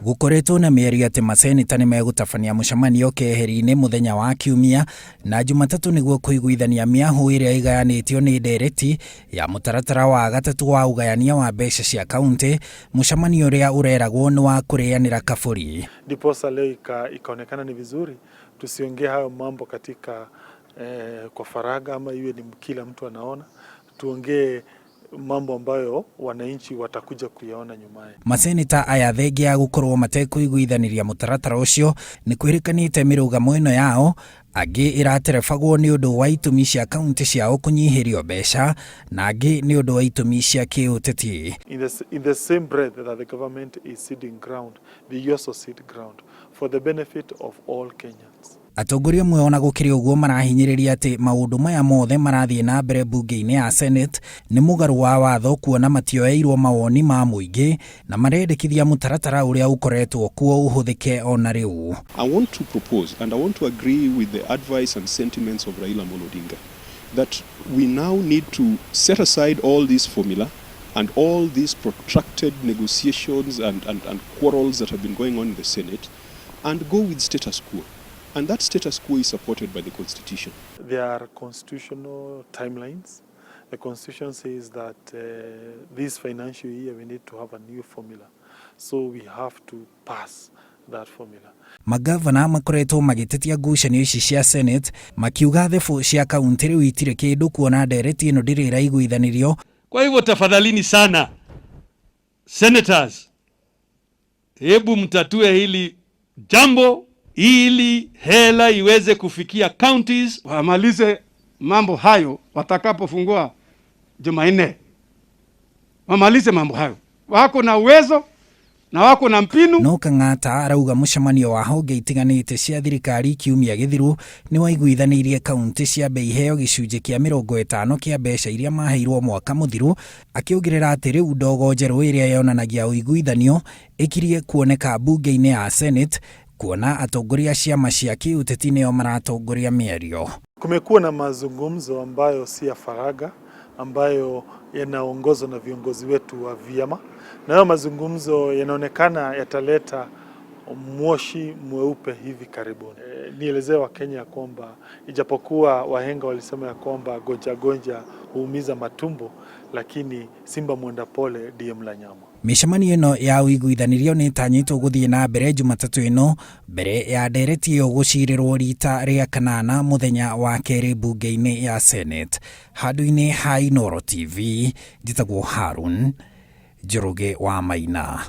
Gũkoretwo na mĩario atĩ maseneta nĩ megũtabania mũcemanio keheri-inĩ mũthenya wa Kiumia na Jumatatũ nĩguo kũiguithania mĩahũ ĩrĩa ĩgayanĩtio nĩ ndereti ya mũtaratara wa gatatũ wa ũgayania wa mbeca cia kaunti, mũcemanio ũrĩa ũreragwo nĩ wa kũrĩanĩra kabũri. Ndiposa leo ikaonekana ni vizuri tusiongee hayo mambo katika kwa faragha ama iwe ni kila mtu anaona, tuongee mambo ambayo wananchi watakuja kuyaona nyumaye. Maseneta aya thengia ya gũkorwo matekũiguithanĩria mũtaratara ũcio nĩ kwĩrĩkanĩte mĩrũgamo ĩno yao angĩ ĩraterebagwo nĩ ũndũ wa itũmi cia kaunti ciao kũnyihĩrio mbeca na angĩ nĩ ũndũ wa itũmi cia kĩũteti. In the same breath that the government is ceding ground, they also cede ground for the benefit of all Kenyans. Atongoria amwe ona gũkĩrĩ ũguo marahinyĩrĩria atĩ maũndũ maya mothe marathiĩ na mbere mbunge-inĩ ya Senate nĩ mũgarũ wa watho, kuona matioeirwo mawoni ma mũingĩ na marendekithia mũtaratara ũrĩa ũkoretwo kuo ũhũthĩke ona rĩu. I want to propose and I want to agree with the advice and sentiments of Raila Amolo Odinga that we now need to set aside all this formula and all these protracted negotiations and quarrels that have been going on in the Senate and go with status quo. And that status quo is supported by the Constitution. There are constitutional timelines. The Constitution says that this financial year we need to have a new formula. So we have to pass that formula. Magavana makoretwo magĩtetia ngucanio ici cia Senate makiuga thebũ cia kaunti rĩu itirĩ kĩndũ, kuona ndereti ĩno ndĩrĩ ĩraiguithanĩrio. Kwa hivyo tafadhalini sana senators, hebu mtatue hili jambo ili hela iweze kufikia counties. Wamalize mambo hayo watakapofungua Jumanne, wamalize mambo hayo. Wako na uwezo na wako na mbinu. No Kang'ata arauga mũcemanio wa honge itiganĩte cia thirikari kiumia gĩthiru nĩ waiguithanĩirie kaunti ciambe iheo gĩcunjĩ kĩa 50 kĩa mbeca iria maheirwo mwaka mũthiru, akĩongerera atĩ rĩu ndogo njerũ ĩrĩa yonanagia ũiguithanio ĩkirie kuoneka mbunge-inĩ ya Senate, kuona atongoria a ciama cia kĩũteti nĩo maratongoria mĩario. Kumekuwa na mazungumzo ambayo si ya faragha, ambayo yanaongozwa na viongozi wetu wa vyama, na hayo mazungumzo yanaonekana yataleta moshi mweupe hivi karibuni. Nielezee Wakenya kwamba ijapokuwa wahenga walisema ya kwamba gonja gonja huumiza matumbo, lakini simba mwenda pole ndiye mla nyama. Mĩcemanio ĩno ya ũiguithanĩrio nĩ ĩtanyĩtwo gũthiĩ na mbere Jumatatũ ĩno mbere ya ndereti ĩyo gũcirĩrwo rita rĩa kanana mũthenya wa kerĩ mbunge-inĩ ya Senate. Handũ-inĩ ha Inooro TV, njĩtagwo Harun Njoroge wa Maina.